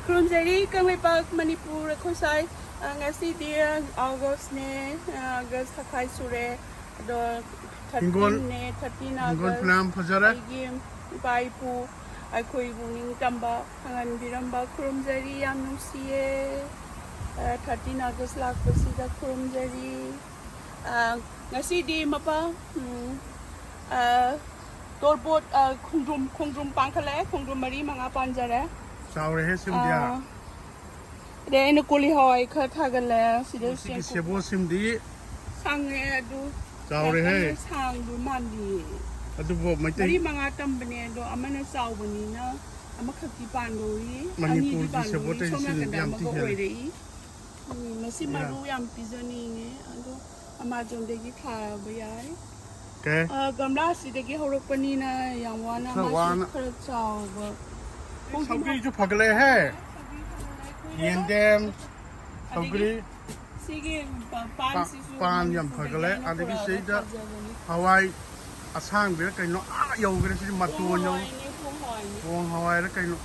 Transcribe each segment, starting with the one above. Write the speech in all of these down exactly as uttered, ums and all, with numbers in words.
ꯈꯨꯔꯨꯝꯖꯔꯤ ꯀꯪꯂꯩꯄꯥꯛ ꯃꯅꯤꯄꯨꯔ ꯑꯩꯈꯣꯏ ꯁꯥꯏ꯫ ꯑ, ꯉꯁꯤꯗꯤ ꯑꯥꯒꯁꯅꯦ, ꯑ, ꯑꯥꯒꯁ ꯊꯥꯈꯥꯏ ꯁꯨꯔꯦ꯫ ꯑꯗꯣ ꯍꯤꯡꯒꯣꯜ, ꯊꯥꯔꯇꯤꯟꯅꯦ, ꯊꯥꯔꯇꯤꯟ ꯍꯤꯡꯒꯣꯜ ꯑꯥꯒꯁ꯫ ꯐꯅꯌꯥꯝ ꯐꯖꯔꯦ꯫ ꯑꯩꯒꯤ ꯏꯄꯥ ꯏꯄꯨ ꯑꯩꯈꯣꯏꯕꯨ ꯅꯤꯡꯇꯝꯕ ꯈꯪꯍꯟꯕꯤꯔꯝꯕ ꯈꯨꯔꯨꯝꯖꯔꯤ꯫ ꯌꯥꯝ ꯅꯨꯡꯁꯤꯌꯦ꯫ ꯑ, ꯊꯥꯔꯇꯤꯟ ꯑꯥꯒꯁ ꯂꯥꯛꯄꯁꯤꯗ ꯈꯨꯔꯨꯝꯖꯔꯤ꯫ ꯑ, ꯉꯁꯤꯗꯤ ꯃꯄꯥ, ꯎꯝ, ꯑ, ꯇꯣꯔꯕꯣꯠ, ꯑ, ꯈꯣꯡꯗ꯭ꯔꯨꯝ, ꯈꯣꯡꯗ꯭ꯔꯨꯝ ꯄꯥꯟꯈꯠꯂꯛꯑꯦ꯫ ꯈꯣꯡꯗ꯭ꯔꯨꯝ ꯃꯔꯤ ꯃꯉꯥ ꯄꯥꯟꯖꯔꯦ꯫ ꯆꯥꯎꯔꯦꯍꯦ ꯁꯤꯝꯗꯤ꯫ ꯑ, ꯑꯗꯩ ꯑꯩꯅ ꯀꯣꯂꯤ ꯍꯋꯥꯏ ꯈꯔ ꯊꯥꯒꯠꯂꯦ꯫ ꯁꯤꯗ ꯃꯁꯤꯒꯤ ꯆꯦꯡꯀꯨꯞ ꯁꯦꯕꯣꯠꯁꯤꯝꯗꯤ ꯁꯪꯉꯦ ꯑꯗꯨ꯫ ꯆꯥꯎꯔꯦꯍꯦ꯫ ꯌꯥꯝ ꯀꯟꯅ ꯁꯥꯡꯕ ꯃꯥꯟꯗꯤꯌꯦ꯫ ꯑꯗꯨꯕꯨ ꯃꯩꯇꯩ ꯃꯔꯤ ꯃꯉꯥ ꯇꯝꯕꯅꯦ ꯑꯗꯣ ꯑꯃꯅ ꯆꯥꯎꯕꯅꯤꯅ ꯑꯃꯈꯛꯇꯤ ꯄꯥꯟꯗꯧꯔꯤ꯫ ꯑꯅꯤꯗꯤ ꯃꯅꯤꯄꯨꯔꯒꯤ ꯄꯥꯟꯗꯧꯔꯤ꯫ ꯁꯦꯕꯣꯠꯇꯩꯗꯤ ꯁꯣꯝ ꯁꯤꯅꯗꯤ ꯅꯥꯀꯟꯗ ꯌꯥꯝ ꯊꯤ ꯑꯃꯒ ꯍꯦꯜꯂꯦ꯫ ꯑꯣꯏꯔꯛꯏ꯫ ꯎꯝ, ꯃꯁꯤ ꯌꯥ꯫ ꯃꯔꯨ ꯌꯥꯝ ꯄꯤꯖꯅꯤꯡꯉꯦ ꯑꯗꯣ ꯑꯃꯥꯖꯣꯟꯗꯒꯤ ꯊꯥꯕ ꯌꯥꯏ꯫ ꯑꯣꯀꯦ꯫ ꯑ, ꯒꯝꯂꯥꯁꯤꯗꯒꯤ ꯍꯧꯔꯛꯄꯅꯤꯅ ꯌꯥꯝ ꯋꯥꯅ ꯈꯔ ꯃꯥꯁꯤ ꯋꯥꯅ꯫ ꯈꯔ ꯆꯥꯎꯕ꯫ ꯁꯧꯒ꯭ꯔꯤꯁꯨ ꯐꯒꯠꯂꯛꯑꯦꯍꯦ꯫ ꯁꯧꯒ꯭ꯔꯤ ꯐꯒꯠꯂꯛꯑꯦ, ꯀꯨꯏꯔꯦ꯫ ꯌꯦꯟꯗꯦꯝ, ꯑꯗꯒꯤ ꯁꯧꯒ꯭ꯔꯤ꯫ ꯁꯤꯒꯤ ꯄꯥ-, ꯄꯥꯟꯁꯤꯁꯨ ꯄꯥꯟ ꯌꯥꯝ ꯃꯅꯤꯄꯨꯔꯗꯒꯤ ꯐꯒꯠꯂꯦ꯫ ꯑꯩꯅ ꯑꯗꯒꯤ ꯄꯨꯔꯛꯑꯒ ꯁꯤꯗꯩꯗ ꯊꯥꯖꯕꯅꯤ꯫ ꯍꯋꯥꯏ ꯑꯁꯥꯡꯕꯤꯔ ꯀꯩꯅꯣ ꯑꯥ ꯌꯧꯈ꯭ꯔꯦ꯫ ꯁꯤꯗꯤ ꯃꯇꯣꯟ ꯄꯣꯡ ꯌꯧ-, ꯍꯋꯥꯏꯅꯦ, ꯄꯣꯡ ꯍꯋꯥꯏꯅꯦ꯫ ꯄꯣꯡ ꯍꯋꯥꯏꯔ ꯀꯩꯅꯣ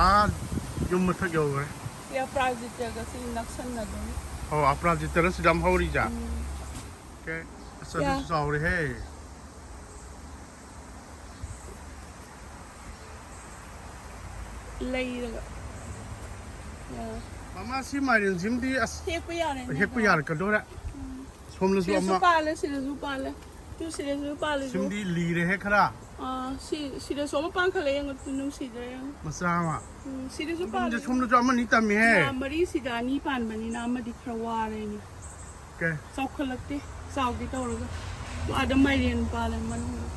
ꯑꯥ ꯌꯨꯝ ꯃꯊꯛ ꯌꯧꯈ꯭ꯔꯦ꯫ ꯁꯤ ꯑꯄꯔꯥꯖꯤꯇꯒ ꯁꯤ ꯅꯛꯁꯟꯅꯗꯣꯏꯅꯤ꯫ ꯑꯣ, ꯑꯄꯔꯥꯖꯤꯇꯔ ꯁꯤꯗ ꯌꯥꯝ ꯍꯧꯔꯤꯁꯦ? ꯎꯝ꯫ ꯑꯣꯀꯦ꯫ ꯑꯁ, ꯌꯥ꯫ ꯑꯗꯨꯁꯨ ꯆꯥꯎꯔꯦꯍꯦ꯫ ꯂꯩꯔꯒ꯫ ꯌꯥ꯫ ꯃꯃꯥ, ꯁꯤ ꯃꯥꯏꯔꯦꯟꯁꯤꯃꯗꯤ ꯑꯁ ꯍꯦꯛꯄ ꯌꯥꯔꯦꯅꯦ, ꯍꯦꯛꯄ ꯌꯥꯔꯛꯀꯗꯣꯔꯦ꯫ ꯎꯝ꯫ ꯁꯣꯝꯗꯁꯨ ꯁꯤꯗꯁꯨ ꯑꯃ꯫ ꯄꯥꯜꯂꯦ, ꯁꯤꯗꯁꯨ ꯄꯥꯜꯂꯦ꯫ ꯇꯨ ꯁꯤꯗꯁꯨ ꯄꯥꯜꯂꯦ, ꯇꯨ꯫ ꯁꯤꯃꯗꯤ ꯂꯤꯔꯦꯍꯦ ꯈꯔ꯫ ꯑꯥ, ꯁꯤ, ꯁꯤꯗꯁꯨ ꯑꯃ ꯄꯥꯟꯈꯠꯂꯛꯑꯦ, ꯌꯦꯡꯉꯣ, ꯇꯨ ꯅꯨꯡꯁꯤꯗ꯭ꯔꯦ, ꯌꯦꯡꯉꯣ꯫ ꯃꯆꯥ ꯑꯃ꯫ ꯎꯝ, ꯁꯤꯗꯁꯨ ꯑꯗꯨꯝꯗꯤ ꯄꯥꯜꯂꯦ꯫ ꯁꯣꯝꯗꯁꯨ ꯑꯃꯅꯤ ꯇꯝꯃꯤꯍꯦ꯫ ꯌꯥ, ꯃꯔꯤꯁꯤꯗ ꯑꯅꯤ ꯄꯥꯟꯕꯅꯤꯅ ꯑꯃꯗꯤ ꯈꯔ ꯋꯥꯔꯦꯅꯦ꯫ ꯑꯣꯀꯦ꯫ ꯆꯥꯎꯈꯠꯂꯛꯇꯦ, ꯆꯥꯎꯒꯦ ꯇꯧꯔꯒ꯫ ꯑꯥꯗ ꯃꯥꯏꯔꯦꯟ ꯄꯥꯜꯂꯦ ꯃꯅꯨꯡꯗ꯫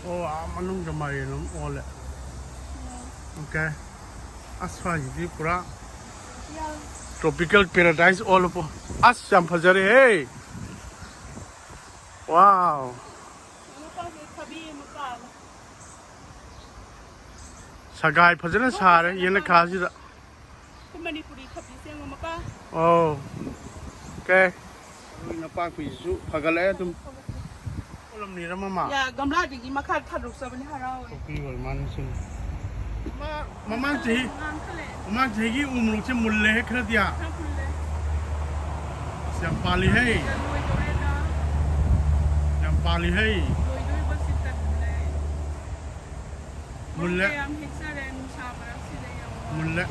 ꯑꯣ, ꯑꯥ ꯃꯅꯨꯡꯗ ꯃꯥꯏꯔꯦꯟ ꯑꯃ ꯑꯣꯜꯂꯦ꯫ ꯑꯣꯀꯦ꯫ ꯑꯁ, ꯁ꯭ꯋꯥꯏꯁꯤꯗꯤ ꯄꯨꯔꯥ ꯌꯥ꯫ Tropical paradise ꯑꯣꯜꯂꯕꯣ꯫ ꯑꯁ, ꯌꯥꯝ ꯐꯖꯔꯦꯍꯦ꯫ ꯋꯥꯎ꯫ ꯃꯄꯥꯁꯦ ꯊꯕꯤ ꯑꯃ ꯄꯥꯜꯂꯦ꯫ ꯁꯒꯥꯏ ꯐꯖꯅ ꯁꯥꯔꯦ ꯌꯦꯅꯈꯥꯁꯤꯗ꯫ ꯑꯩꯈꯣꯏ ꯃꯅꯤꯄꯨꯔꯤ ꯊꯕꯤꯁꯦ ꯌꯦꯡꯉꯣ ꯃꯄꯥ꯫ ꯑꯧ꯫ ꯑꯣꯀꯦ꯫ ꯃꯔꯣꯏ ꯅꯄꯥꯛꯄꯤꯁꯤꯁꯨ ꯐꯒꯠꯂꯛꯑꯦ ꯑꯗꯨꯝ꯫ ꯑꯣꯜꯂꯝꯅꯤꯔ ꯃꯃꯥ? ꯌꯥ, ꯒꯝꯂꯥꯗꯒꯤ ꯃꯈꯥ ꯊꯥꯗꯣꯛꯆꯕꯅꯦ, ꯍꯔꯥꯎꯋꯦ꯫ ꯈꯣꯛꯄꯤ ꯑꯣꯏꯔ ꯃꯥꯜꯂꯦ ꯁꯤꯅ꯫ ꯃꯃꯥ-, ꯃꯃꯥꯡ ꯆꯍꯤ, ꯉꯥꯡꯈꯠꯂꯛꯑꯦ꯫ ꯃꯃꯥꯡ ꯆꯍꯤꯒꯤ ꯎ ꯃꯣꯔꯣꯛꯁꯦ ꯃꯨꯜꯂꯦꯍꯦ ꯈꯔꯗꯤ꯫ ꯈꯔ ꯃꯨꯜꯂꯦ꯫ ꯑꯁ, ꯌꯥꯝ ꯄꯥꯜꯂꯤꯍꯦ꯫ ꯂꯣꯏꯗꯣꯔꯦꯗ꯫ ꯌꯥꯝ ꯄꯥꯜꯂꯤꯍꯦ꯫ ꯂꯣꯏꯗꯣꯔꯤꯕꯁꯤ ꯇꯟꯂꯦ꯫ ꯃꯨꯜꯂꯦ꯫ ꯃꯣꯔꯣꯛ ꯌꯥꯝ ꯍꯦꯛꯆꯔꯦ ꯅꯨꯡꯁꯥ ꯃꯔꯛꯁꯤꯗ ꯌꯥꯝ ꯋꯥꯔꯦ꯫ ꯃꯨꯜꯂꯦ꯫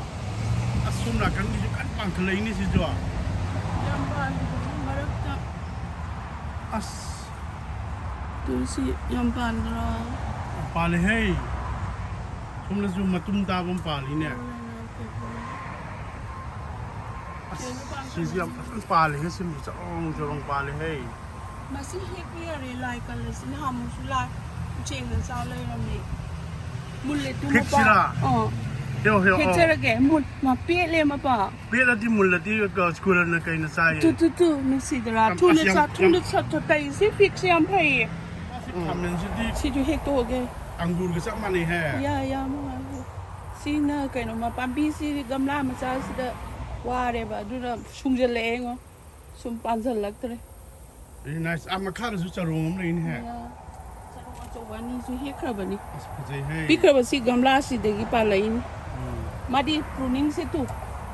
ꯑꯁ, ꯁꯣꯝ ꯅꯥꯀꯟꯒꯤꯁꯨ ꯀꯟꯅ ꯄꯥꯟꯈꯠꯂꯛꯏꯅꯦ ꯁꯤꯁꯨ꯫ ꯌꯥꯝ ꯄꯥꯜꯂꯤꯕ ꯃꯔꯛꯇ꯫ ꯑꯁ, ꯇꯨ ꯁꯤ ꯌꯥꯝ ꯄꯥꯟꯗ꯭ꯔꯣ? ꯄꯥꯜꯂꯦꯍꯦ꯫ ꯁꯣꯝꯗꯁꯨ ꯃꯇꯨꯝ ꯇꯥꯕ ꯑꯃ ꯄꯥꯜꯂꯤꯅꯦ꯫ ꯑꯁ, ꯁꯤꯁꯨ ꯌꯥꯝ ꯐꯖꯅ ꯄꯥꯜꯂꯦꯍꯦ, ꯁꯤꯃꯁꯨ ꯆꯔꯣꯡ ꯆꯔꯣꯡ ꯄꯥꯜꯂꯦꯍꯦ꯫ ꯃꯁꯤ ꯍꯦꯛꯄ ꯌꯥꯔꯦ, ꯂꯥꯏ ꯀꯜꯂꯁꯤ꯫ ꯅꯍꯥꯟꯃꯨꯛꯁꯨ ꯂꯥꯏ ꯎꯆꯦꯛꯅ ꯆꯥ ꯂꯩꯔꯝꯃꯦ꯫ ꯃꯨꯜꯂꯦ ꯇꯨ ꯃꯄꯥ꯫ ꯍꯦꯛꯁꯤꯔꯥ? ꯑꯥ꯫ ꯍꯦꯛꯑꯣ, ꯍꯦꯛꯑꯣ꯫ ꯍꯦꯛꯆꯔꯒꯦ꯫ ꯃꯨꯠ-, ꯃꯥ ꯄꯦꯠꯂꯦ ꯃꯄꯥ꯫ ꯄꯦꯠꯂꯗꯤ ꯃꯨꯜꯂꯗꯤ ꯁ꯭ꯀꯨꯜꯅ ꯀꯩꯅ ꯆꯥꯏꯌꯦ? ꯇꯨ, ꯇꯨ, ꯇꯨ, ꯅꯨꯡꯁꯤꯗ꯭ꯔꯥ? ꯌꯥꯝ, ꯊꯨꯅ ꯑꯁ, ꯌꯥꯝ, ꯆꯥ-, ꯊꯨꯅ ꯌꯥꯝ ꯆꯥ-, ꯆꯥ-, ꯇꯩ-, ꯁꯤ ꯐꯤꯛꯁꯦ ꯌꯥꯝ ꯐꯩꯌꯦ꯫ ꯁꯤ ꯈꯥꯃꯦꯟꯁꯤꯗꯤ ꯁꯤꯁꯨ ꯍꯦꯛꯇꯣꯛꯑꯒꯦ꯫ ꯑꯪꯒꯨꯔꯒ ꯆꯞ ꯃꯥꯟꯅꯩꯍꯦ꯫ ꯌꯥ, ꯌꯥ, ꯃꯉꯥꯜ꯫ ꯁꯤꯅ ꯀꯩꯅꯣ, ꯃ-, ꯄꯥꯝꯕꯤꯁꯤ ꯒꯝꯂꯥ ꯃꯆꯥꯁꯤꯗ ꯋꯥꯔꯦꯕ, ꯑꯗꯨꯅ ꯁꯨꯡꯖꯜꯂꯛꯑꯦ ꯌꯦꯡꯉꯣ꯫ ꯁꯨꯝ ꯄꯥꯟꯁꯤꯜꯂꯛꯇ꯭ꯔꯦ꯫ Very nice. ꯑꯥ, ꯃꯈꯥꯗꯁꯨ ꯆꯔꯣꯡ ꯑꯃ ꯂꯩꯅꯦꯍꯦ꯫ ꯌꯥ꯫ ꯆꯔꯣꯡ ꯑꯆꯧꯕ ꯑꯅꯤꯁꯨ ꯍꯦꯛꯈ꯭ꯔꯕꯅꯤ꯫ ꯑꯁ, ꯐꯖꯩꯍꯦ꯫ ꯄꯤꯛꯈ꯭ꯔꯕꯁꯤ ꯒꯝꯂꯥꯁꯤꯗꯒꯤ ꯄꯥꯜꯂꯛꯏꯅꯤ꯫ ꯎꯝ꯫ ꯃꯥꯗꯤ pruning ꯁꯦ ꯇꯨ꯫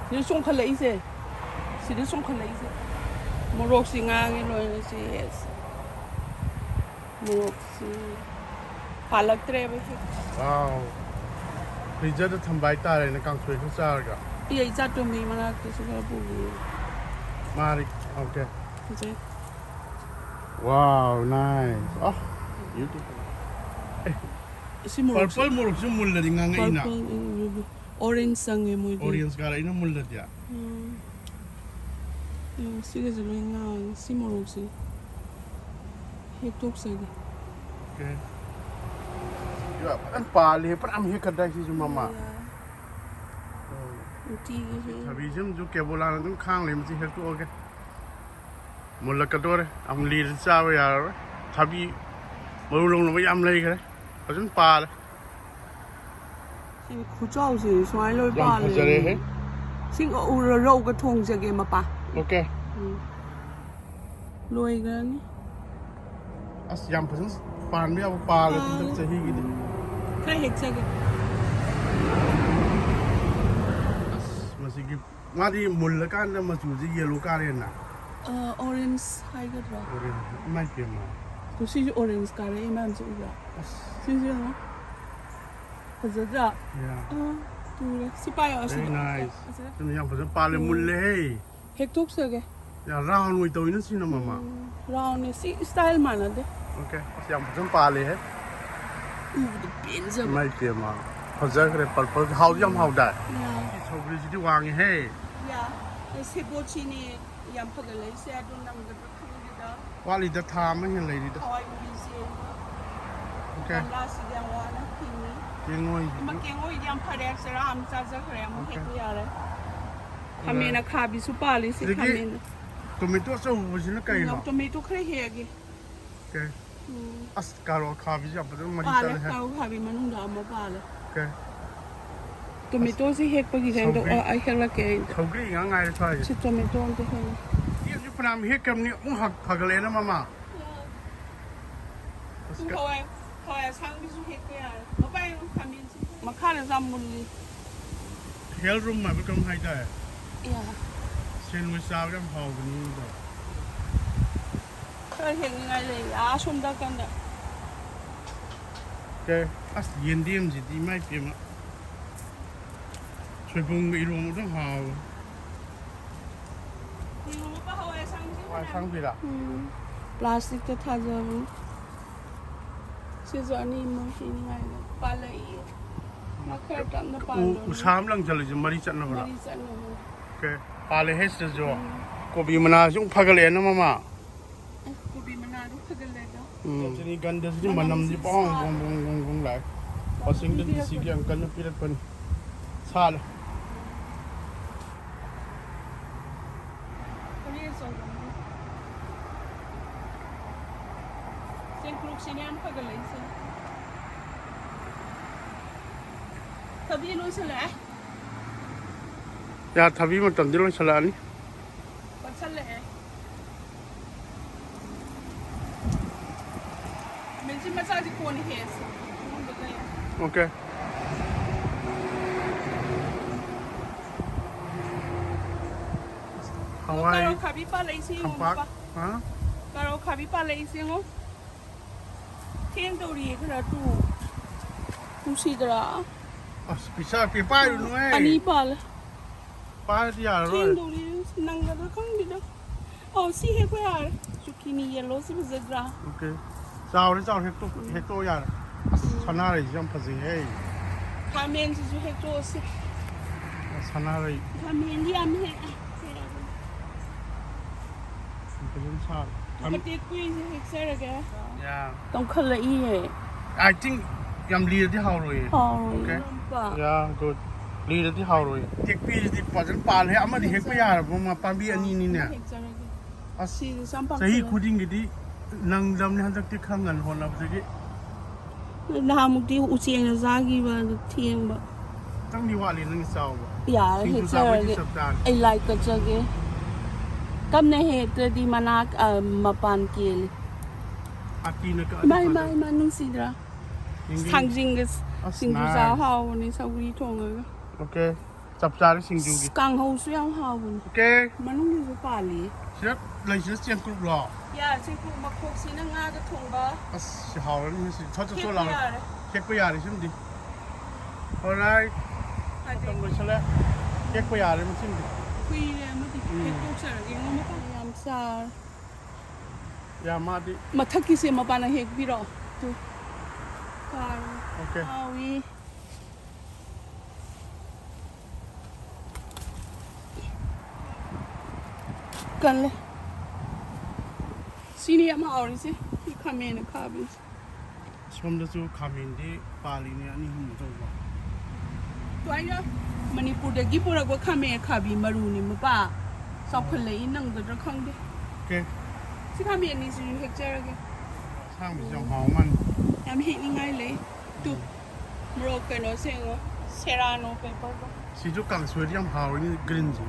ꯁꯤꯗ ꯆꯣꯡꯈꯠꯂꯛꯏꯁꯦ꯫ ꯁꯤꯗ ꯆꯣꯡꯈꯠꯂꯛꯏꯁꯦ꯫ ꯃꯣꯔꯣꯛꯁꯤ ꯉꯥꯡꯉꯦ ꯂꯣꯏꯅ ꯁꯤ꯫ Yes꯫ ꯃꯣꯔꯣꯛꯁꯤ ꯄꯥꯜꯂꯛꯇ꯭ꯔꯦꯕ ꯁꯤ꯫ Wow꯫ Freezer ꯗ ꯊꯝꯕ ꯍꯥꯏꯇꯥꯔꯦꯅꯦ, ꯀꯥꯡꯁꯣꯏ ꯈꯔ ꯆꯥꯔꯒ꯫ ꯑꯩ ꯏꯆꯥ ꯇꯣꯝꯕꯤ ꯃꯅꯥꯛꯇꯁꯨ ꯈꯔ ꯄꯨꯈꯤꯌꯦ꯫ ꯃꯥꯔꯤ, okay꯫ ꯐꯖꯩ꯫ Wow, nice. ꯑꯣ, beautiful꯫ ꯁꯤ ꯃꯣꯔꯣꯛꯁꯦ꯫ Purple ꯃꯣꯔꯣꯛꯁꯨ ꯃꯨꯜꯂꯗꯤ ꯉꯥꯡꯉꯛꯏꯅ꯫ Purple, ꯎꯝ, ꯎꯝ, ꯎꯝ꯫ Orange ꯆꯪꯉꯦ ꯃꯣꯏꯗꯤ꯫ Orange ꯀꯥꯔꯛꯏꯅ ꯃꯨꯜꯂꯗꯤ꯫ ꯎꯝ꯫ ꯌꯦꯡꯉꯣ, ꯁꯤꯒꯁꯦ ꯂꯣꯏ ꯉꯥꯡꯉꯦ꯫ ꯁꯤ ꯃꯣꯔꯣꯛꯁꯦ ꯍꯦꯛꯇꯣꯛꯆꯒꯦ꯫ Okay꯫ ꯌꯥ, ꯐꯖꯅ ꯄꯥꯜꯂꯤ, ꯐꯅꯌꯥꯝ ꯍꯦꯛꯀꯗ꯭ꯔꯥ ꯁꯤꯁꯨ ꯃꯃꯥ? ꯌꯥꯏ꯫ ꯎꯇꯤꯒꯤꯁꯨ꯫ ꯊꯕꯤꯁꯤꯃꯁꯨ ꯀꯦꯕꯣꯂꯥꯅ ꯑꯗꯨꯝ ꯈꯥꯡ ꯂꯩ, ꯃꯁꯤ ꯍꯦꯛꯇꯣꯛꯑꯒꯦ꯫ ꯃꯨꯜꯂꯛꯀꯗꯣꯔꯦ, ꯑꯃꯨꯛ ꯂꯤꯔꯗꯤ ꯆꯥꯕ ꯌꯥꯔꯔꯣꯏ꯫ ꯊꯕꯤ ꯃꯔꯨ ꯂꯧꯅꯕ ꯌꯥꯝ ꯂꯩꯈ꯭ꯔꯦ꯫ ꯐꯖꯅ ꯄꯥꯜꯂꯦ꯫ ꯁꯤ ꯈꯨꯆꯥꯎꯁꯦ ꯁꯨꯃꯥꯏꯅ ꯂꯣꯏ ꯌꯥꯝ ꯄꯥꯜꯂꯦ꯫ ꯐꯖꯔꯦꯍꯦ꯫ ꯁꯤ ꯉꯧꯔ ꯔꯧꯒ ꯊꯣꯡꯖꯒꯦ ꯃꯄꯥ꯫ Okay꯫ ꯎꯝ꯫ ꯂꯣꯏꯈ꯭ꯔꯅꯤ꯫ ꯑꯁ, ꯌꯥꯝ ꯐꯖꯅ ꯄꯥꯟꯕ ꯌꯥꯕ ꯄꯥꯜꯂꯦ ꯍꯟꯗꯛ ꯆꯍꯤꯒꯤꯗꯤ꯫ ꯈꯔ ꯍꯦꯛꯆꯒꯦ꯫ ꯁꯤꯒꯤ ꯃꯥꯗꯤ ꯃꯨꯜꯂꯀꯥꯟꯗ ꯃꯆꯨꯁꯦ ꯌꯦꯜꯂꯣ ꯀꯥꯔꯦꯅ꯫ ꯑꯣꯔꯦꯟꯖ ꯍꯥꯏꯒꯗ꯭ꯔꯥ? ꯑꯣꯔꯦꯟꯖ꯫ ꯏꯃꯥꯏ ꯄꯦꯝꯃ꯫ ꯑꯗꯣ ꯁꯤꯁꯨ ꯑꯣꯔꯦꯟꯖ ꯀꯥꯔꯛꯑꯦ ꯃꯌꯥꯝꯁꯦ ꯎꯕ꯭ꯔꯥ? ꯑꯁ꯫ ꯁꯤꯁꯨ ꯌꯦꯡꯉꯣ꯫ ꯐꯖꯗ꯭ꯔꯥ? ꯌꯥ꯫ ꯑꯥ, ꯇꯨꯔꯦ꯫ ꯁꯤ ꯄꯥꯏꯌꯣ, Very ꯑꯁꯤꯗ꯫ nice꯫ ꯑꯁꯤꯗ꯫ ꯑꯗꯨꯅ ꯌꯥꯝ ꯐꯖꯅ ꯄꯥꯜꯂꯦ, ꯎꯝ꯫ ꯃꯨꯜꯂꯦꯍꯦ꯫ ꯍꯦꯛꯇꯣꯛꯆꯒꯦ꯫ ꯌꯥ, ꯔꯥꯎꯟ ꯑꯣꯏ ꯇꯧꯋꯤꯅ ꯁꯤꯅ ꯃꯃꯥ꯫ ꯎꯝ, ꯔꯥꯎꯟꯅꯦ꯫ ꯁꯤ ꯏꯁꯇꯥꯏꯜ ꯃꯥꯟꯅꯗꯦ꯫ ꯑꯣꯀꯦ꯫ ꯑꯁ, ꯌꯥꯝ ꯐꯖꯅ ꯄꯥꯜꯂꯦꯍꯦ꯫ ꯎꯕꯗ ꯄꯦꯟꯖꯕ꯫ ꯏꯃꯥꯏ ꯄꯦꯝꯃ꯫ ꯐꯖꯈ꯭ꯔꯦ꯫ ꯄꯔꯄꯜ ꯍꯥꯎꯗꯤ ꯌꯥꯝ ꯍꯥꯎꯗꯥꯏ꯫ ꯌꯥ꯫ ꯁꯧꯒ꯭ꯔꯤꯁꯤꯗꯤ ꯋꯥꯡꯉꯦꯍꯦ꯫ ꯌꯥ꯫ ꯁꯦꯕꯣꯠꯁꯤꯅꯦ ꯌꯥꯝ ꯐꯒꯠꯂꯛꯏꯁꯦ꯫ ꯑꯗꯣ ꯅꯝꯒꯗ꯭ꯔꯥ ꯈꯪꯗꯦꯗ꯫ ꯋꯥꯠꯂꯤꯗ ꯊꯥ ꯑꯃ ꯍꯦꯟꯅ ꯂꯩꯔꯤꯗ꯫ ꯍꯋꯥꯏ ꯃꯨꯕꯤꯁꯦ꯫ ꯑꯣꯀꯦ꯫ ꯒꯝꯂꯥꯁꯤꯗꯤ ꯌꯥꯝ ꯋꯥꯅ ꯍꯤꯡꯉꯤ꯫ ꯀꯦꯡꯉꯣꯏ꯫ ꯑꯃ ꯀꯦꯡꯉꯣꯏꯗꯤ ꯌꯥꯝ ꯐꯔꯦ꯫ ꯆꯔꯥ ꯑꯃ ꯆꯥꯖꯈ꯭ꯔꯦ꯫ ꯑꯃꯨꯛ ꯑꯣꯀꯦ꯫ ꯍꯦꯛꯄ ꯌꯥꯔꯦ꯫ ꯈꯥꯃꯦꯟ ꯑꯈꯥꯕꯤꯁꯨ ꯄꯥꯜꯂꯤ꯫ ꯁꯤ ꯁꯤꯗꯒꯤ ꯈꯥꯃꯦꯟ꯫ ꯇꯣꯃꯦꯇꯣ ꯑꯆꯧꯕꯁꯤꯅ ꯀꯩꯅꯣ? ꯇꯣꯃꯦꯇꯣ ꯈꯔ ꯍꯦꯛꯑꯒꯦ꯫ ꯑꯣꯀꯦ꯫ ꯎꯝ꯫ ꯑꯁ, ꯀꯥꯔꯣꯠ ꯑꯈꯥꯕꯤꯁꯦ ꯌꯥꯝ ꯐꯖꯅ ꯃꯔꯤ ꯄꯥꯜꯂꯦ꯫ ꯆꯠꯂꯦꯍꯦ꯫ ꯀꯥꯔꯣꯠ ꯑꯈꯥꯕꯤ ꯃꯅꯨꯡꯗ ꯑꯃ ꯄꯥꯜꯂꯦ꯫ ꯑꯣꯀꯦ꯫ ꯇꯣꯃꯦꯇꯣꯁꯤ ꯍꯦꯛꯄꯒꯤ ꯍꯦꯟꯗꯣꯛ ꯁꯧꯒ꯭ꯔꯤ꯫ ꯑ, ꯍꯦꯛꯂꯛꯀꯦ ꯑꯩ꯫ ꯁꯧꯒ꯭ꯔꯤ ꯉꯥꯛ ꯉꯥꯏꯔꯦ ꯊꯥꯔꯤꯁꯦ꯫ ꯁꯤ ꯇꯣꯃꯦꯇꯣ ꯑꯝꯇ ꯍꯦꯛꯂꯛ꯫ ꯌꯦꯟꯁꯨ ꯐꯅꯌꯥꯝ ꯍꯦꯛꯈ꯭ꯔꯕꯅꯤ, ꯑꯃꯨꯛ ꯍꯛ-, ꯐꯒꯠꯂꯛꯑꯦꯅ ꯃꯃꯥ꯫ ꯑꯁ, ꯀ-, ꯍꯋꯥꯏ ꯍꯋꯥꯏ ꯑꯁꯥꯡꯕꯤꯁꯨ ꯍꯦꯛꯄ ꯌꯥꯔꯦ꯫ ꯃꯄꯥꯏ ꯈꯥꯃꯦꯟꯁꯤ ꯃꯈꯥꯗꯁꯨ ꯌꯥꯝ ꯃꯨꯜꯂꯤ꯫ ꯍꯦꯜ ꯔꯨꯝ ꯍꯥꯏꯕ ꯀꯩꯅꯣꯝ ꯍꯥꯏꯇꯥꯔꯦ꯫ ꯌꯥ꯫ ꯁꯦꯟꯋꯤꯁ ꯆꯥꯕ ꯌꯥꯝ ꯍꯥꯎꯕꯅꯤꯗꯣ꯫ ꯈꯔ ꯍꯦꯛꯅꯤꯡꯉꯥꯏ ꯂꯩ꯫ ꯑꯥ ꯁꯣꯝꯗ ꯀꯟꯗ꯫ ꯑꯣꯀꯦ꯫ ꯑꯁ, ꯌꯦꯟꯗꯦꯝꯁꯤꯗꯤ ꯏꯃꯥꯏ ꯄꯦꯝꯃ꯫ ꯁꯣꯏꯕꯨꯝꯒ ꯏꯔꯣꯝꯕꯗꯣ ꯍꯥꯎꯋꯦ꯫ ꯌꯦꯡꯉꯣ, ꯃꯄꯥ ꯍꯋꯥꯏ ꯑꯁꯥꯡꯕꯤꯁꯦ ꯍꯋꯥꯏ ꯑꯁꯥꯡꯕꯤꯔꯥ? ꯎꯝ꯫ ꯄ꯭ꯂꯥꯁꯇꯤꯛꯇ ꯊꯥꯖꯕꯅꯤ꯫ ꯁꯤꯁꯨ ꯑꯅꯤꯃꯛ ꯄꯤꯅꯤꯡꯉꯥꯏꯗ ꯄꯥꯜꯂꯛꯏ꯫ ꯃꯥ ꯈꯔ ꯇꯞꯅ ꯎ-, ꯄꯥꯟꯗꯧꯅꯤ꯫ ꯎꯁꯥ ꯑꯃ ꯂꯪꯁꯤꯜꯂꯤꯁꯦ ꯃꯔꯤ ꯆꯠꯅꯕ꯭ꯔꯥ? ꯃꯔꯤ ꯆꯠꯅꯕꯅꯤ꯫ ꯑꯣꯀꯦ꯫ ꯄꯥꯜꯂꯦꯍꯦ ꯁꯤꯗꯁꯨ꯫ ꯎꯝ꯫ ꯀꯣꯕꯤ ꯃꯅꯥꯁꯨ ꯑꯃꯨꯛ ꯐꯒꯠꯂꯛꯑꯦꯅ ꯃꯃꯥ꯫ ꯑꯁ, ꯀꯣꯕꯤ ꯃꯅꯥꯗꯣ ꯐꯒꯠꯂꯦꯗ꯫ ꯎꯝ꯫ ꯔꯖꯅꯤꯒꯟꯙꯁꯤꯗꯤ ꯃꯅꯝꯁꯦ ꯃꯅꯝꯁꯤ ꯄꯣꯡ ꯁꯥ-, ꯄꯣꯡ ꯄꯣꯡ ꯄꯣꯡ ꯄꯣꯡ ꯂꯥꯛꯑꯦ꯫ ꯋꯥꯁꯤꯡꯇꯟ ꯗꯤ ꯁꯤꯒꯤ ꯑꯪꯀꯜꯅ ꯄꯤꯔꯛꯄꯅꯤ꯫ ꯁꯥꯠꯂꯦ꯫ ꯄꯅꯤꯔ ꯑꯆꯧꯕ ꯑꯃ꯫ ꯆꯦꯡꯀ꯭ꯔꯨꯞꯁꯤꯅꯦ ꯌꯥꯝ ꯐꯒꯠꯂꯛꯏꯁꯦ꯫ ꯊꯕꯤ ꯂꯣꯏꯁꯤꯜꯂꯛꯑꯦ꯫ ꯌꯥ, ꯊꯕꯤ ꯃꯇꯝꯗꯤ ꯂꯣꯏꯁꯤꯜꯂꯛꯑꯅꯤ꯫ ꯄꯠꯁꯜꯂꯛꯑꯦ꯫ ꯃꯦꯟꯁꯤꯟ ꯃꯆꯥꯁꯤ ꯀꯣꯟꯅ ꯍꯦꯛꯑꯁꯤ꯫ ꯑꯉꯧꯕ ꯂꯩ꯫ ꯑꯣꯀꯦ꯫ ꯍꯋꯥꯏ, ꯀꯥꯔꯣꯠ ꯈꯥꯕꯤ ꯄꯥꯜꯂꯛꯏꯁꯦ ꯌꯦꯡꯉꯣ, ꯈꯝꯄꯥꯛ, ꯃꯄꯥ꯫ ꯍꯥ? ꯀꯥꯔꯣꯠ ꯈꯥꯕꯤ ꯄꯥꯜꯂꯛꯏꯁꯦ ꯌꯦꯡꯉꯣ꯫ ꯊꯦꯡ ꯇꯧꯔꯤꯌꯦ ꯈꯔ ꯇꯨ꯫ ꯅꯨꯡꯁꯤꯗ꯭ꯔꯥ? ꯑꯁ, ꯄꯤꯁꯥ ꯄꯤ ꯄꯥꯏꯔꯨꯅꯨꯍꯦ꯫ ꯑꯅꯤ ꯄꯥꯜꯂꯦ꯫ ꯄꯥꯏꯔꯗꯤ ꯌꯥꯔꯔꯣꯏ꯫ ꯊꯦꯡꯗꯧꯔꯤ, ꯅꯪꯒꯗ꯭ꯔꯥ ꯈꯪꯗꯦꯗ꯫ ꯑꯣ, ꯁꯤ ꯍꯦꯛꯄ ꯌꯥꯔꯦ꯫ ꯆꯨꯀꯤꯅꯤ ꯌꯦꯜꯂꯣ ꯁꯤ ꯐꯖꯗ꯭ꯔꯥ? ꯑꯣꯀꯦ꯫ ꯆꯥꯎꯔꯦ, ꯆꯥꯎꯔꯦ, ꯍꯦꯛꯇꯣꯛ-, ꯎꯝ꯫ ꯍꯦꯛꯇꯣꯛꯑꯣ ꯌꯥꯔꯦ꯫ ꯑꯁ, ꯎꯝ꯫ ꯁꯅꯥꯔꯩꯁꯤ ꯌꯥꯝ ꯐꯖꯩꯍꯦ꯫ ꯈꯥꯃꯦꯟꯁꯤꯁꯨ ꯍꯦꯛꯇꯣꯛꯑꯁꯤ꯫ ꯁꯅꯥꯔꯩ꯫ ꯈꯥꯃꯦꯟꯗꯤ ꯌꯥꯝ ꯍꯦꯛ-, ꯐꯖꯅ ꯁꯥꯠꯂꯦ꯫ ꯈꯥꯃꯦꯟ ꯑꯇꯦꯛꯄꯤꯁꯦ ꯍꯦꯛꯆꯔꯒꯦ꯫ ꯌꯥ꯫ ꯇꯧꯈꯠꯂꯛꯏꯌꯦ꯫ I think ꯌꯥꯝ ꯂꯤꯔꯗꯤ ꯍꯥꯎꯔꯣꯏꯌꯦ꯫ ꯍꯥꯎꯔꯣꯏꯌꯦ, ꯑꯣꯀꯦ꯫ ꯏꯅꯥꯎꯄꯥ꯫ ꯌꯥ, good꯫ ꯂꯤꯔꯗꯤ ꯍꯥꯎꯔꯣꯏꯌꯦ꯫ ꯇꯦꯛꯄꯤꯁꯤꯗꯤ ꯐꯖꯅ ꯄꯥꯜꯂꯦ꯫ ꯑꯃꯗꯤ ꯍꯦꯛꯄ ꯌꯥꯔꯕ ꯃ-, ꯄꯥꯝꯕꯤ ꯑꯅꯤꯅꯤꯅꯦ꯫ ꯍꯦꯛꯆꯔꯒꯦ꯫ ꯑꯁ, ꯁꯤꯁꯨ ꯌꯥꯝ ꯆꯍꯤ ꯄꯥꯝꯁꯤꯜꯂꯦ꯫ ꯈꯨꯗꯤꯡꯒꯤꯗꯤ ꯅꯪꯗꯝꯅꯦ, ꯍꯟꯗꯛꯇꯤ ꯈꯔ ꯉꯟꯅ ꯍꯣꯠꯅꯕꯗꯒꯤ꯫ ꯅꯍꯥꯟꯃꯨꯛꯇꯤ ꯎꯆꯦꯛꯅ ꯆꯥꯈꯤꯕ ꯑꯗꯨ ꯊꯦꯡꯕ꯫ ꯈꯤꯇꯪꯗꯤ ꯋꯥꯠꯂꯤ ꯅꯪꯒꯤ ꯆꯥꯎꯕ꯫ ꯌꯥꯔꯦ, ꯁꯤꯡꯖꯨ ꯆꯥꯕꯩꯗꯤ ꯍꯦꯛꯆꯔꯒꯦ꯫ ꯆꯞ ꯆꯥꯔꯦ꯫ ꯑꯩ ꯂꯥꯏ ꯀꯠꯆꯒꯦ꯫ ꯀꯞꯅ ꯍꯦꯛꯇ꯭ꯔꯗꯤ ꯃꯅꯥ, ꯑ, ꯃꯄꯥꯟ ꯀꯦꯜꯂꯤ꯫ ꯑꯥꯇꯤꯅ ꯀꯛꯑꯗꯤ ꯏꯃꯥ, ꯏꯃꯥ, ꯐꯗꯧꯅꯤ꯫ ꯏꯃꯥ, ꯅꯨꯡꯁꯤꯗ꯭ꯔꯥ? ꯌꯦꯡꯒꯦ꯫ ꯊꯥꯡꯖꯤꯡꯒ ꯑꯁ, ꯁꯤꯡꯖꯨ ꯆꯥꯕ nice꯫ ꯍꯥꯎꯕꯅꯦ, ꯁꯧꯒ꯭ꯔꯤ ꯊꯣꯡꯉꯒ꯫ ꯑꯣꯀꯦ꯫ ꯆꯞ ꯆꯥꯔꯦ ꯁꯤꯡꯖꯨꯒꯤ꯫ ꯑꯁ, ꯀꯥꯡꯍꯧꯁꯨ ꯌꯥꯝ ꯍꯥꯎꯕꯅꯤ꯫ ꯑꯣꯀꯦ꯫ ꯃꯅꯨꯡꯒꯤꯁꯨ ꯄꯥꯜꯂꯤ꯫ ꯁꯤꯗ ꯂꯩꯁꯤꯅ ꯆꯦꯡꯀ꯭ꯔꯨꯞꯂꯣ? ꯌꯥ, ꯆꯦꯡꯀ꯭ꯔꯨꯞ ꯃꯈꯣꯛꯁꯤꯅ ꯉꯥꯒ ꯊꯣꯡꯕ꯫ ꯑꯁ, ꯁꯤ ꯍꯥꯎꯔꯅꯤ ꯉꯁꯤ꯫ ꯊꯣꯠ ꯊꯣꯠ ꯊꯣꯠ ꯍꯦꯛꯄ ꯂꯥꯎꯔꯦ꯫ ꯌꯥꯔꯦ꯫ ꯍꯦꯛꯄ ꯌꯥꯔꯦ ꯁꯤꯃꯗꯤ꯫ Alright꯫ ꯐꯔꯦ꯫ ꯃꯇꯝ ꯂꯣꯏꯁꯜꯂꯦ꯫ ꯍꯦꯛꯄ ꯌꯥꯔꯦ ꯃꯁꯤꯃꯗꯤ꯫ ꯀꯨꯏꯔꯦ ꯑꯃꯗꯤ ꯎꯝ꯫ ꯍꯦꯛꯇꯣꯛꯆꯔꯒꯦ꯫ ꯌꯥꯝ ꯆꯥꯔꯦ꯫ ꯌꯥ, ꯃꯥꯗꯤ꯫ ꯃꯊꯛꯀꯤꯁꯦ ꯃꯄꯥꯅ ꯍꯦꯛꯄꯤꯔꯣ꯫ ꯇꯨ꯫ ꯀꯥꯔꯣ꯫ ꯑꯣꯀꯦ꯫ ꯍꯥꯎꯏ꯫ ꯀꯜꯂꯦ꯫ ꯁꯤꯅꯤ ꯌꯥꯝ ꯍꯥꯎꯔꯤꯁꯦ꯫ ꯁꯤ ꯈꯥꯃꯦꯟ ꯑꯈꯥꯕꯤꯁꯦ꯫ ꯁꯣꯝꯗꯁꯨ ꯈꯥꯃꯦꯟꯗꯤ ꯄꯥꯜꯂꯤꯅꯦ, ꯑꯅꯤ ꯑꯍꯨꯝ ꯇꯧꯕ꯫ ꯇꯣ ꯑꯩꯅ ꯃꯅꯤꯄꯨꯔꯗꯒꯤ ꯄꯨꯔꯛꯄ ꯈꯥꯃꯦꯟ ꯑꯈꯥꯕꯤ ꯃꯔꯨꯅꯤ, ꯃꯄꯥ꯫ ꯆꯥꯎꯈꯠꯂꯛꯏ, ꯅꯪꯒꯗ꯭ꯔꯥ ꯈꯪꯗꯦ꯫ ꯑꯣꯀꯦ꯫ ꯁꯤ ꯈꯥꯃꯦꯟ ꯑꯅꯤꯁꯤꯁꯨ ꯍꯦꯛꯆꯔꯒꯦ꯫ ꯑꯁꯥꯡꯕꯁꯤ ꯌꯥꯝ ꯍꯥꯎ ꯃꯥꯜꯂꯤ꯫ ꯌꯥꯝ ꯍꯦꯛꯅꯤꯡꯉꯥꯏ ꯂꯩ꯫ ꯇꯨ꯫ ꯎꯝ꯫ ꯃꯣꯔꯣꯛ ꯀꯩꯅꯣꯁꯦ ꯌꯦꯡꯉꯣ꯫ ꯁꯦꯔꯥꯅꯣ ꯄꯦꯄꯔꯗꯣ꯫ ꯁꯤꯁꯨ ꯀꯥꯡꯁꯣꯏꯗꯤ ꯌꯥꯝ ꯍꯥꯎꯔꯅꯤ, green ꯁꯤ꯫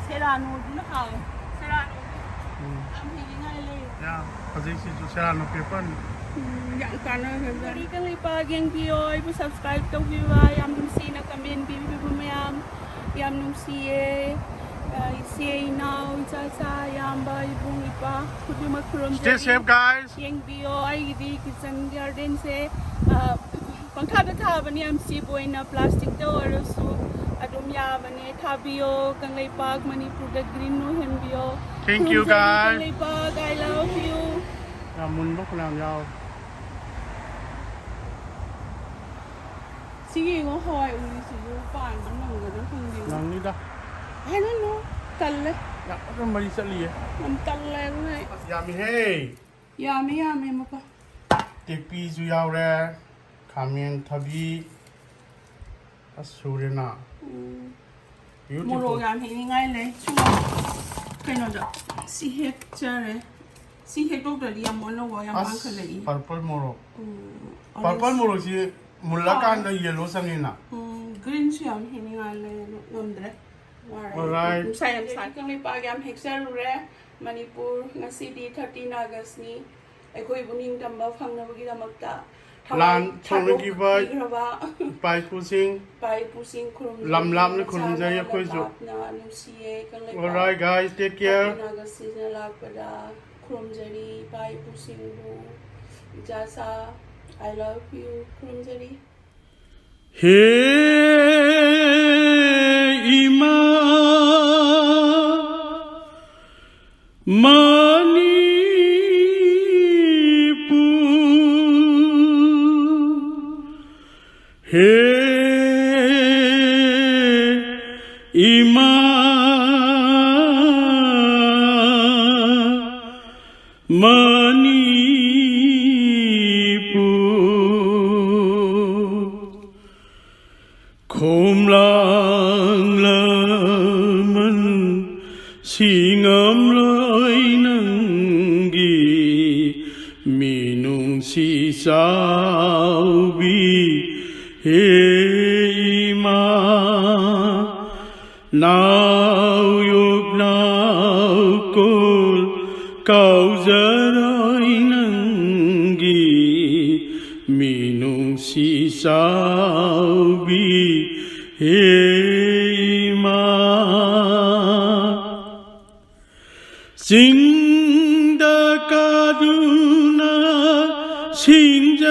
ꯁꯦꯔꯥꯅꯣꯗꯨꯅ ꯍꯥꯎꯋꯦ꯫ ꯁꯦꯔꯥꯅꯣꯗꯤ ꯎꯝ꯫ ꯌꯥꯝ ꯍꯦꯛꯅꯤꯡꯉꯥꯏ ꯂꯩ꯫ ꯌꯥ, ꯍꯧꯖꯤꯛ ꯁꯤꯁꯨ ꯁꯦꯔꯥꯅꯣ ꯄꯦꯄꯔꯅꯤ꯫ ꯎꯝ, ꯌꯥꯝ ꯀꯥꯟꯅꯈ꯭ꯔꯖꯥꯠꯅꯤ꯫ ꯀꯔꯤ ꯀꯔꯤ ꯄꯥꯛ ꯌꯦꯡꯕꯤꯌꯣ, ꯑꯩꯕꯨ subscribe ꯇꯧꯕꯤꯕ, ꯌꯥꯝ ꯅꯨꯡꯁꯤꯅ comment ꯄꯤꯕꯤꯕ ꯃꯌꯥꯝ ꯌꯥꯝ ꯅꯨꯡꯁꯤꯌꯦ꯫ ꯏꯆꯦ, ꯏꯅꯥꯎ, ꯏꯆꯥꯆꯥ, ꯏꯌꯥꯝꯕ, ꯏꯕꯨꯡ, ꯏꯄꯥ ꯈꯨꯗꯤꯡꯃꯛ ꯈꯨꯔꯨꯝꯖꯔꯤ꯫ Stay safe, guys. ꯌꯦꯡꯕꯤꯌꯣ, ꯑꯩꯒꯤꯗꯤ kitchen gardenꯁꯦ, ꯑ, ꯄꯪꯊꯥꯗ ꯊꯥꯕꯅꯤ, ꯌꯥꯝ safe ꯑꯣꯏꯅ, plasticꯇ ꯑꯣꯏꯔꯁꯨ ꯑꯗꯨꯝ ꯌꯥꯕꯅꯦ꯫ ꯊꯥꯕꯤꯌꯣ, ꯀꯪꯂꯩꯄꯥꯛ ꯃꯅꯤꯄꯨꯔꯗ green ꯑꯣꯏꯍꯟꯕꯤꯌꯣ꯫ Thank you, ꯈꯨꯔꯨꯝꯖꯔꯤ, guys. Kangleipak, I love you. ꯌꯥꯝ ꯃꯨꯟꯕ ꯐꯅꯌꯥꯝ ꯌꯥꯎꯔꯦ꯫ ꯁꯤ ꯌꯦꯡꯉꯣ, ꯍꯋꯥꯏ ꯎꯔꯤꯁꯤꯕꯨ ꯄꯥꯟꯕ ꯅꯪꯒꯗ꯭ꯔꯥ ꯈꯪꯗꯦ꯫ ꯅꯪꯅꯤꯗ꯫ I don't know. ꯇꯜꯂꯦ꯫ ꯌꯥꯝ ꯀꯟꯅ ꯃꯔꯤ ꯆꯠꯂꯤꯌꯦ꯫ ꯌꯥꯝ ꯇꯜꯂꯦ ꯑꯗꯨꯅ ꯑꯩ꯫ ꯑꯁ, ꯌꯥꯝꯃꯤꯍꯦ꯫ ꯌꯥꯝꯃꯦ, ꯌꯥꯝꯃꯦ, ꯃꯄꯥ꯫ ꯇꯦꯛꯄꯤꯁꯨ ꯌꯥꯎꯔꯦ, ꯈꯥꯃꯦꯟ, ꯊꯕꯤ꯫ ꯑꯁ, ꯁꯨꯔꯦꯅ꯫ ꯎꯝ꯫ Beautiful. ꯃꯣꯔꯣꯛ ꯌꯥꯝ ꯍꯦꯛꯅꯤꯡꯉꯥꯏ ꯂꯩ꯫ ꯁꯨꯝ ꯀꯩꯅꯣꯗ ꯁꯤ ꯍꯦꯛꯆꯔꯦ꯫ ꯁꯤ ꯍꯦꯛꯇꯣꯛꯇ꯭ꯔꯗꯤ ꯌꯥꯝ ꯑꯣꯟꯅꯧꯕ ꯌꯥꯝ ꯑꯁ, ꯄꯥꯡꯈꯠꯂꯛꯏ꯫ Purple ꯃꯣꯔꯣꯛ꯫ ꯎꯝ, purple orange꯫ ꯃꯣꯔꯣꯛꯁꯤ ꯃꯨꯜꯂꯀꯥꯟꯗ ꯑꯥ꯫ Yellow ꯆꯪꯉꯤꯅ꯫ ꯎꯝ, greenꯁꯨ ꯌꯥꯝ ꯍꯦꯛꯅꯤꯡꯉꯥꯏ ꯂꯩ, ꯑꯗꯣ ꯉꯝꯗ꯭ꯔꯦ꯫ ꯋꯥꯔꯦ꯫ Alright. ꯅꯨꯡꯁꯥ ꯌꯥꯝ ꯁꯥꯏ꯫ ꯀꯪꯂꯩꯄꯥꯛ ꯌꯥꯝ ꯍꯦꯛꯆꯔꯨꯔꯦ꯫ ꯃꯅꯤꯄꯨꯔ, ꯉꯁꯤꯗꯤ thirteen Augustꯅꯤ꯫ ꯑꯩꯈꯣꯏꯕꯨ ꯅꯤꯡꯇꯝꯕ ꯐꯪꯅꯕꯒꯤꯗꯃꯛꯇ ꯊꯋꯥꯏ ꯂꯥꯟ ꯁꯣꯛꯅꯈꯤꯕ ꯊꯥꯗꯣꯛꯄꯤꯈ꯭ꯔꯕ ꯏꯄꯥ ꯏꯄꯨꯁꯤꯡ ꯏꯄꯥ ꯏꯄꯨꯁꯤꯡ ꯈꯨꯔꯨꯝꯖꯔꯤ, ꯂꯝ ꯂꯥꯞꯅ ꯃꯆꯥꯅ ꯈꯨꯔꯨꯝꯖꯔꯤ ꯂꯝ ꯑꯩꯈꯣꯏꯁꯨ꯫ ꯂꯥꯞꯅ ꯅꯨꯡꯁꯤꯌꯦ Kangleipak. Alright, guys, take care. Thirteen Augustꯁꯤꯅ ꯂꯥꯛꯄꯗ ꯈꯨꯔꯨꯝꯖꯔꯤ ꯏꯄꯥ ꯏꯄꯨꯁꯤꯡꯕꯨ꯫ ꯏꯆꯥꯆꯥ, I love you, ꯈꯨꯔꯨꯝꯖꯔꯤ꯫ ꯍꯦ ꯏꯃꯥ ꯃꯅꯤꯄꯨꯔ, ꯍꯦ ꯏꯃꯥ ꯃꯅꯤꯄꯨꯔ꯫ ꯈꯣꯝꯂꯥꯡ ꯂꯃꯟ ꯁꯤ ꯉꯝꯂꯣꯏ ꯅꯪꯒꯤ ꯃꯤꯅꯨꯡꯁꯤ ꯆꯥꯎꯕꯤ ꯍꯦ ꯏꯃꯥ꯫ ꯅꯥꯎ ꯌꯣꯛ ꯅꯥꯎ ꯀꯣꯜ ꯀꯥꯎꯖꯔꯣꯏ ꯅꯪꯒꯤ ꯃꯤꯅꯨꯡꯁꯤ ꯆꯥꯎꯕꯤ ꯍꯦ ꯏꯃꯥ꯫ ꯆꯤꯡꯗ ꯀꯥꯗꯨꯅ ꯁꯤꯡꯖꯟꯕꯗ,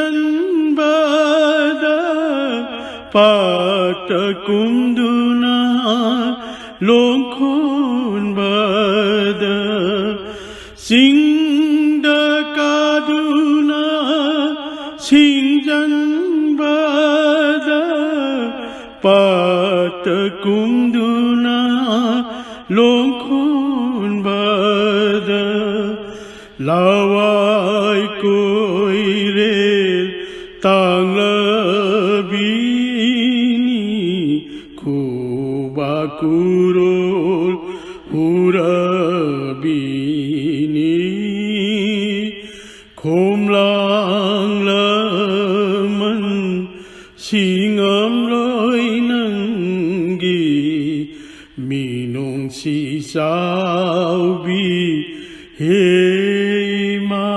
ꯄꯥꯠꯇ ꯀꯨꯝꯗꯨꯅ ꯂꯣꯡꯈꯣꯟꯕꯗ, ꯆꯤꯡꯗ ꯀꯥꯗꯨꯅ ꯁꯤꯡꯖꯟꯕꯗ, ꯄꯥꯠꯇ ꯀꯨꯝꯗꯨꯅ ꯂꯣꯡꯈꯣꯟꯕꯗ, ꯂꯋꯥꯏ ꯀꯣꯏꯔꯦꯜ ꯇꯥꯡꯂꯕꯤꯅꯤ, ꯈꯨꯕꯥꯛ ꯀꯨꯔꯣꯜ ꯍꯨꯔꯕꯤꯅꯤ꯫ ꯈꯣꯝꯂꯥꯡ ꯂꯃꯟ ꯁꯤꯡꯉꯝꯂꯣꯏ ꯅꯪꯒꯤ ꯃꯤꯅꯨꯡꯁꯤ ꯆꯥꯎꯕꯤ ꯍꯦꯃꯥ꯫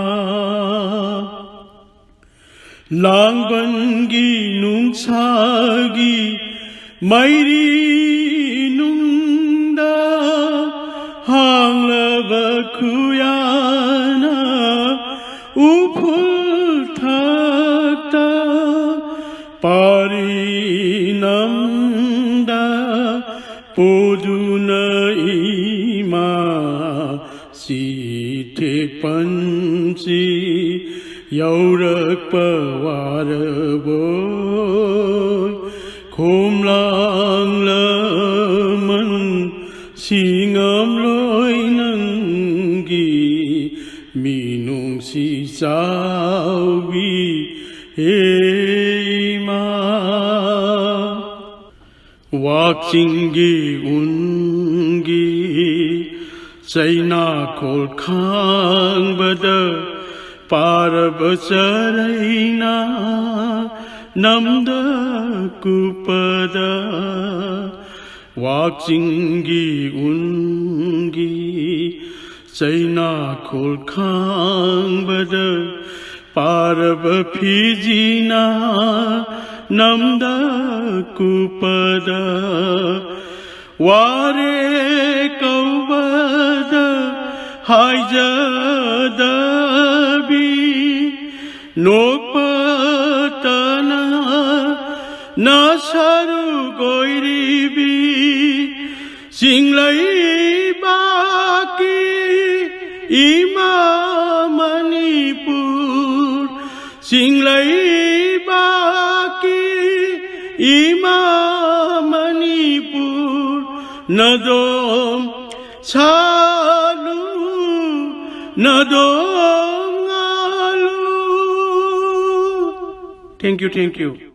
ꯂꯥꯡꯕꯟꯒꯤ ꯅꯨꯡꯁꯥꯒꯤ ꯃꯩꯔꯤ ꯅꯨꯡꯗ ꯍꯥꯡꯂꯕ ꯈꯨꯌꯥꯅ ꯎꯐꯨꯜ ꯊꯥꯛꯇ ꯄꯥꯔꯤ ꯅꯝꯗ ꯄꯨꯗꯨꯅ ꯏꯃꯥ ꯆꯤꯊꯦꯛ ꯄꯟꯆꯤ ꯌꯧꯔꯛꯄ ꯋꯥꯔꯕꯣꯏ꯫ ꯈꯣꯝꯂꯥꯡ ꯂꯃꯟ ꯁꯤꯡꯉꯝꯂꯣꯏ ꯅꯪꯒꯤ ꯃꯤꯅꯨꯡꯁꯤ ꯆꯥꯎꯕꯤ ꯍꯦꯃꯥ꯫ ꯋꯥꯛꯆꯤꯡꯒꯤ ꯎꯟꯒꯤ ꯆꯩꯅꯥꯈꯣꯜ ꯈꯥꯡꯕꯗ, ꯄꯥꯔꯕ ꯆꯔꯩꯅ ꯅꯝꯗ ꯀꯨꯞꯄꯗ, ꯋꯥꯛꯆꯤꯡꯒꯤ ꯎꯟꯒꯤ ꯆꯩꯅꯥꯈꯣꯜ ꯈꯥꯡꯕꯗ, ꯄꯥꯔꯕ ꯐꯤꯖꯤꯅ ꯅꯝꯗ ꯀꯨꯞꯄꯗ, ꯋꯥꯔꯦ ꯀꯧꯕꯗ ꯍꯥꯏꯖꯗꯕꯤ ꯅꯣꯛꯄꯇꯅ ꯅꯁꯥꯔꯨ ꯀꯣꯏꯔꯤꯕꯤ ꯆꯤꯡꯂꯩꯕꯥꯛꯀꯤ ꯏꯃꯥ ꯃꯅꯤꯄꯨꯔ, ꯆꯤꯡꯂꯩꯕꯥꯛꯀꯤ ꯏꯃꯥ Manipur, ꯅꯗꯣꯝ ꯁꯥꯠꯂꯨ, ꯅꯗꯣꯝ ꯉꯥꯜꯂꯨ꯫ Thank you, thank you.